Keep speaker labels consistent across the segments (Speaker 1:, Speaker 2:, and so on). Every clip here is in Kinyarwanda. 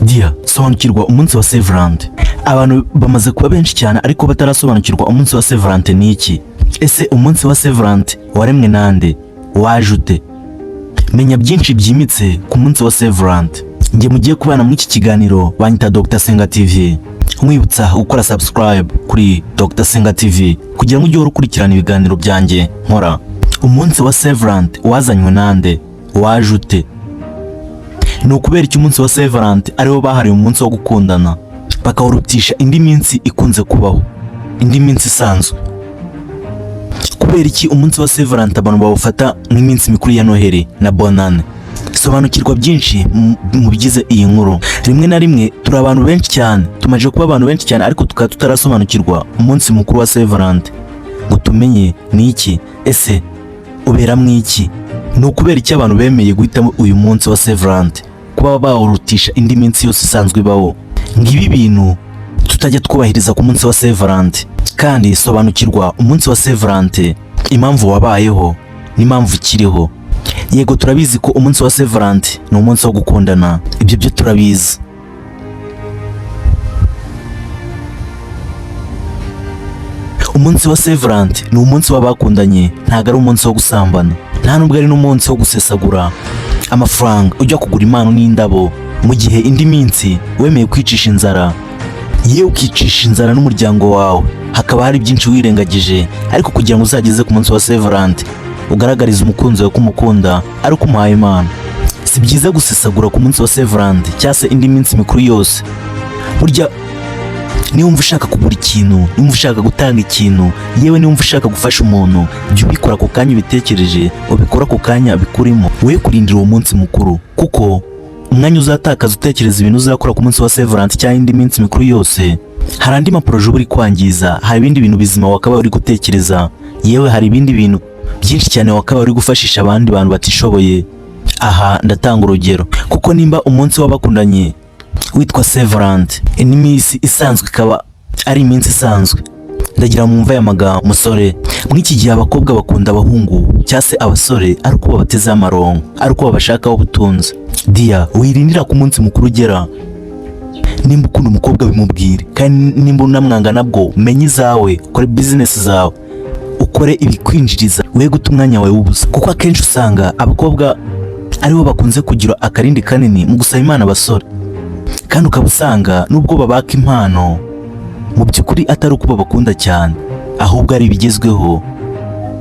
Speaker 1: Dear, sobanukirwa umunsi wa Saint Valentin. Abantu bamaze kuba benshi cyane ariko batarasobanukirwa umunsi wa Saint Valentin ni iki. Ese umunsi wa Saint Valentin waremwe nande? Waje ute? Menya byinshi byimbitse ku munsi wa Saint Valentin. Njye mugiye kubana muri iki kiganiro banyita Dr Senga TV. Nkwibutsa gukora subscribe kuri Dr Senga TV kugira ngo ujye uhora ukurikirana ibiganiro byanjye nkora. Umunsi wa Saint Valentin wazanywe nande? Waje ute? Ni ukubera iki umunsi wa Saint Valentin ariwo bahariwe umunsi wo gukundana, bakawurutisha indi minsi ikunze kubaho, indi minsi isanzwe? Kubera iki umunsi wa Saint Valentin abantu bawufata nk'iminsi mikuru ya Noheli na Bonane? Sobanukirwa byinshi mu bigize iyi nkuru. Rimwe na rimwe turi abantu benshi cyane, tumaze kuba abantu benshi cyane, ariko tukaba tutarasobanukirwa umunsi mukuru wa Saint Valentin ngo tumenye ni iki, ese uberamo iki? Ni ukubera iki abantu bemeye guhitamo uyu munsi wa Saint Valentin kuba bawurutisha indi minsi yose isanzwe ibaho? Ngibi bintu tutajya twubahiriza ku munsi wa Saint Valentin. Kandi sobanukirwa umunsi wa Saint Valentin, impamvu wabayeho n'impamvu ukiriho. Yego, turabizi ko umunsi wa Saint Valentin ni umunsi wo gukundana, ibyo byo turabizi. Umunsi wa Saint Valentin ni umunsi w'abakundanye, ntabwo ari umunsi wo gusambana, nta nubwo ari n'umunsi wo gusesagura amafaranga ujya kugura impano n'indabo, mu gihe indi minsi wemeye kwicisha inzara, yewe ukicisha inzara n'umuryango wawe, hakaba hari byinshi wirengagije, ariko kugira ngo uzageze ku munsi wa Saint Valentin ugaragarize umukunzi wawe ko umukunda ari uko umuhaye impano. Si byiza gusesagura ku munsi wa Saint Valentin cyangwa se indi minsi mikuru yose. Burya niba ushaka kugura ikintu, niba ushaka gutanga ikintu, yewe niba ushaka gufasha umuntu, jya ubikora ako kanya ubitekereje, ubikora ako kanya bikurimo, we kurindira uwo munsi mukuru, kuko umwanya uzatakaza utekereza ibintu uzakora ku munsi wa Saint Valentin cyangwa indi minsi mikuru yose, hari andi maporoje uba uri kwangiza, hari ibindi bintu bizima wakaba uri gutekereza, yewe hari ibindi bintu byinshi cyane wakaba uri gufashisha abandi bantu batishoboye. Aha ndatanga urugero, kuko nimba umunsi w'abakundanye witwa Saint Valentin, indi minsi isanzwe ikaba ari iminsi isanzwe, ndagira mwumve aya magambo. Musore, muri iki gihe abakobwa bakunda abahungu cyangwa se abasore ari uko babatezeho amaronko, ari uko babashakaho ubutunzi. Dear, wirindira ku munsi mukuru ugera. Nimba ukunda umukobwa bimubwire, kandi nimba unamwanga nabwo menye izawe, ukore bizinesi zawe, ukore ibikwinjiriza, we guta umwanya wawe w'ubusa, kuko akenshi usanga abakobwa aribo bakunze kugira akarindi kanini mu gusaba impano abasore, kandi ukaba usanga nubwo babaka impano mu by'ukuri atari uko babakunda cyane, ahubwo ari ibigezweho,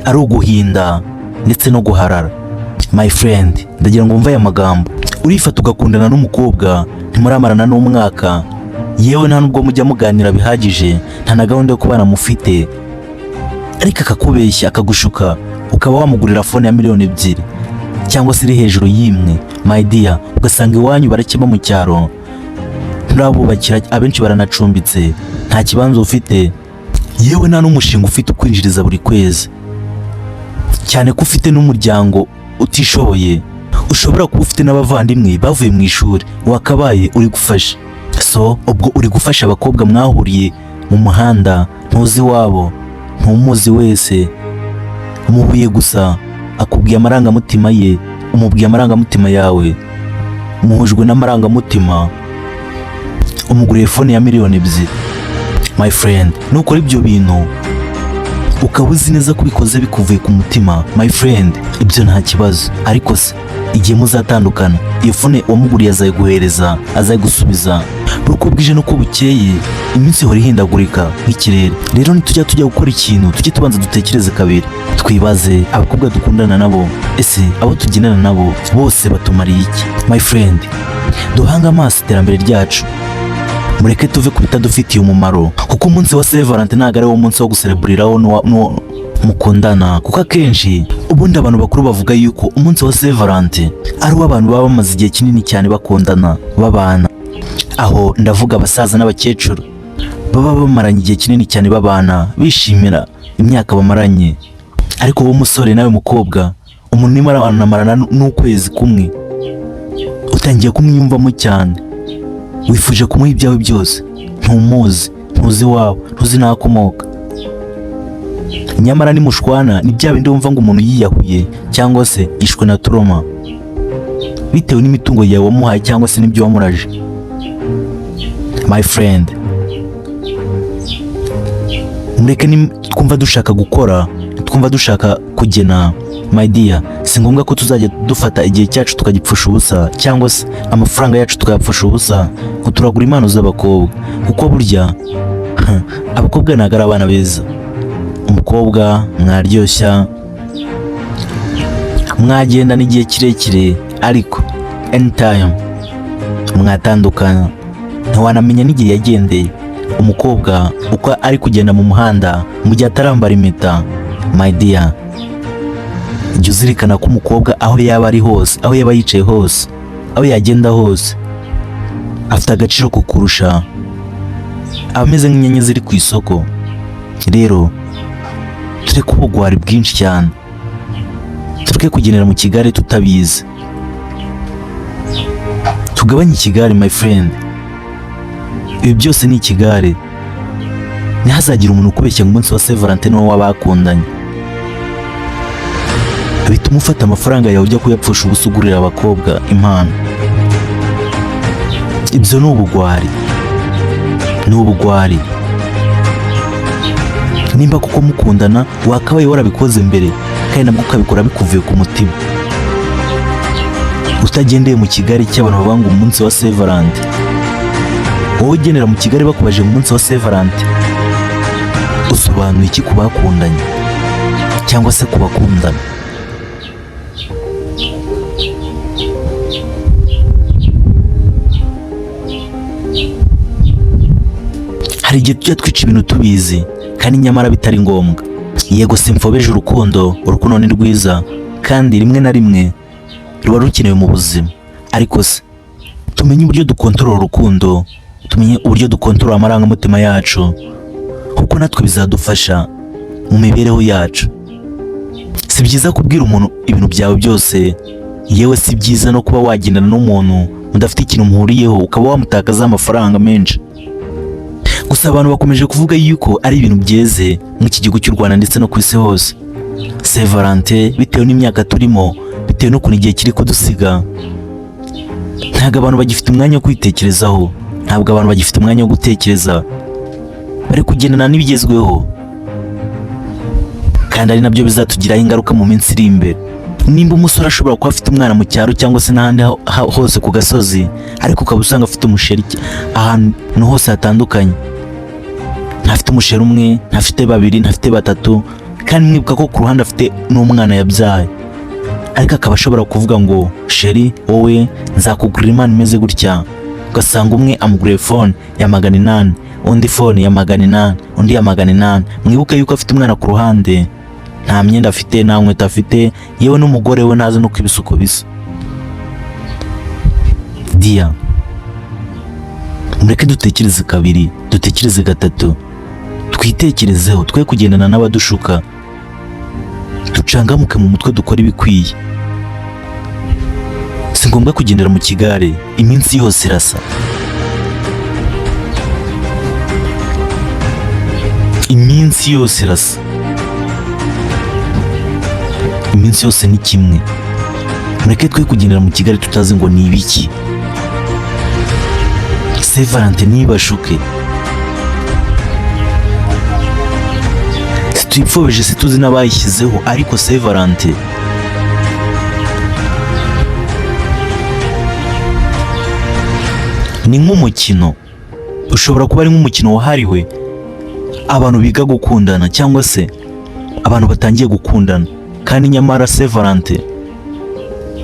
Speaker 1: ari uguhinda ndetse no guharara. My friend, ndagira ngo wumve aya magambo. Urifata ugakundana n'umukobwa, ntimuramarana n'umwaka, yewe nta nubwo mujya muganira bihagije, nta na gahunda yo kubana mufite, ariko akakubeshya akagushuka, ukaba wamugurira phone ya miliyoni 2 cyangwa se iri hejuru y'imwe. My dear, ugasanga iwanyu barakeba mu cyaro, nturabubakira, abenshi baranacumbitse, nta kibanza ufite, yewe nta n'umushinga ufite ukwinjiriza buri kwezi, cyane ko ufite n'umuryango utishoboye, ushobora kuba ufite n'abavandimwe bavuye mu ishuri wakabaye uri gufasha. So ubwo uri gufasha abakobwa mwahuriye mu muhanda, ntuzi iwabo, ntumuzi wese, umuhuye gusa akubwiye amarangamutima ye, umubwiye amarangamutima yawe, muhujwe n'amarangamutima, umuguriye phone ya miliyoni 2. My friend, nukora ibyo bintu ukaba uzi neza ko ubikoze bikuvuye ku mutima, my friend, ibyo nta kibazo. Ariko se igihe muzatandukana, iyo phone wamuguriye azayiguhereza, azayigusubiza? Buri uko bwije n'uko bukeye, iminsi ihora ihindagurika nk'ikirere. Rero nitujya tujya gukora ikintu, tujye tubanza dutekereze kabiri, twibaze abakobwa dukundana nabo, ese abo tugendana nabo bose batumariye iki? My friend, duhange amaso iterambere ryacu, mureke tuve ku bitadufitiye umumaro, kuko umunsi wa Saint Valentin ntabwo ari wo munsi wo gusereburiraho n'uwo mukundana, kuko akenshi ubundi abantu bakuru bavuga yuko umunsi wa Saint Valentin ari uw'abantu baba bamaze igihe kinini cyane bakundana, babana. Aho ndavuga abasaza n'abakecuru baba bamaranye igihe kinini cyane babana, bishimira imyaka bamaranye. Ariko wowe musore nawe mukobwa, umuntu urimo aranamarana n'ukwezi kumwe, utangiye kumwiyumvamo cyane, wifuje kumuha ibyawe byose, ntumuzi, ntuzi iwabo, ntuzi n'aho akomoka. Nyamara nimushwana ni bya bindi wumva ngo umuntu yiyahuye cyangwa se yishwe na trauma, bitewe n'imitungo yawe wamuhaye cyangwa se n'ibyo wamuraje. My friend, mureke ni twumva dushaka gukora, twumva dushaka kugena, my dear, si ngombwa ko tuzajya dufata igihe cyacu tukagipfusha ubusa, cyangwa se amafaranga yacu tukayapfusha ubusa ngo turagura impano z'abakobwa, kuko burya abakobwa ntabwo ari abana beza. Umukobwa mwaryoshya, mwagendana igihe kirekire, ariko anytime mwatandukana, ntiwanamenya n'igihe yagendeye. Umukobwa uko ari kugenda mu muhanda mu gihe atarambara impeta, my dear, jya uzirikana ko umukobwa aho yaba ari hose, aho yaba yicaye hose, aho yagenda hose, afite agaciro kukurusha. Aba ameze nk'inyanya ziri ku isoko. Rero tureke ubugwari bwinshi cyane, tureke kugendera mu kigare tutabizi, tugabanye ikigare, my friend. Ibi byose ni ikigare. Ntihazagire umuntu ukubeshya ngo umunsi wa Saint Valentin ni w'abakundanye, bituma ufata amafaranga yawe ujya kuyapfusha ubusa ugurira abakobwa impano. Ibyo ni ubugwari, ni ubugwari. Nimba kuko mukundana, wakabaye warabikoze mbere, kandi nabwo ukabikora bikuvuye ku mutima, utagendeye mu kigare cy'abantu bavuga ngo umunsi wa Saint Valentin. Wowe ugendera mu kigare, bakubaje ngo umunsi wa Saint Valentin usobanuye iki ku bakundanye cyangwa se ku bakundana? Hari igihe tujya twica ibintu tubizi kandi nyamara bitari ngombwa. Yego, simfobeje urukundo, urukundo ni rwiza kandi rimwe na rimwe ruba rukenewe mu buzima, ariko se tumenye uburyo dukontorora urukundo, tumenye uburyo dukontorora amarangamutima yacu, kuko natwe bizadufasha mu mibereho yacu. Si byiza kubwira umuntu ibintu byawe byose, yewe si byiza no kuba wagendana n'umuntu mudafite ikintu muhuriyeho, ukaba wamutakazaho amafaranga menshi. Gusa abantu bakomeje kuvuga yuko ari ibintu byeze muri iki gihugu cy'u Rwanda ndetse no ku isi hose. Saint Valentin, bitewe n'imyaka turimo, bitewe n'ukuntu igihe kiri kudusiga, ntabwo abantu bagifite umwanya wo kwitekerezaho, ntabwo abantu bagifite umwanya wo gutekereza, bari kugendana n'ibigezweho, kandi ari nabyo bizatugiraho ingaruka mu minsi iri imbere. Nimba umusore ashobora kuba afite umwana mu cyaro cyangwa se n'ahandi hose ku gasozi, ariko ukaba usanga afite umusheri ahantu hose hatandukanye, ntafite umusheri umwe, ntafite babiri, ntafite batatu, kandi mwibuka ko ku ruhande afite n'umwana yabyaye, ariko akaba ashobora kuvuga ngo: "Chérie, wowe nzakugurira impano imeze gutya," ugasanga umwe amuguriye phone ya 800, undi phone ya 800, undi ya 800. Mwibuke yuko afite umwana ku ruhande, nta myenda afite, nta nkweto afite, yewe n'umugore we ntazi n'uko ibisuko bisa. Dear, mureke dutekereze kabiri, dutekereze gatatu, twitekerezeho, twe kugendana n'abadushuka, ducangamuke mu mutwe, dukore ibikwiye. Si ngombwa kugendera mu kigare, iminsi yose irasa, iminsi yose irasa, iminsi yose ni kimwe. Mureke twe kugendera mu kigare tutazi ngo ni ibiki. Saint Valentin ntibashuke. Situyipfobije, situzi n'abayishyizeho, ariko Saint Valentin ni nk'umukino, ushobora kuba ari nk'umukino wahariwe abantu biga gukundana cyangwa se abantu batangiye gukundana, kandi nyamara Saint Valentin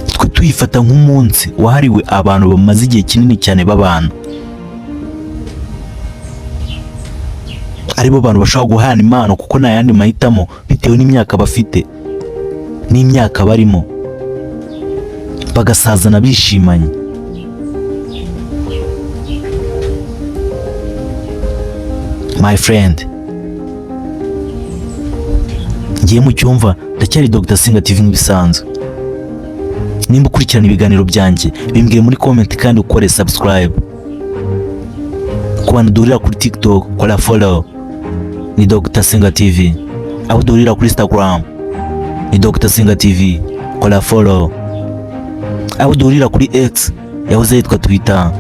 Speaker 1: twe tuyifata nk'umunsi wahariwe abantu bamaze igihe kinini cyane babana, aribo bantu bashobora guhana impano, kuko nta yandi mahitamo bitewe n'imyaka bafite n'imyaka barimo, bagasazana bishimanye. My friend, ngiye mu cyumva, ndacyari Dr Singa TV nk'ibisanzwe. Nimba ukurikirana ibiganiro byanjye, bimbwire muri comment kandi ukore subscribe. Ku bantu duhurira kuri TikTok, kora follow, ni Dr Singa TV. Abo duhurira kuri Instagram ni Dr Singa TV, kora follow. Abo duhurira kuri X yahoze yitwa Twitter,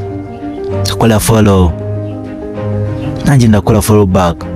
Speaker 1: kora follow. Nanjye ndakora follow back.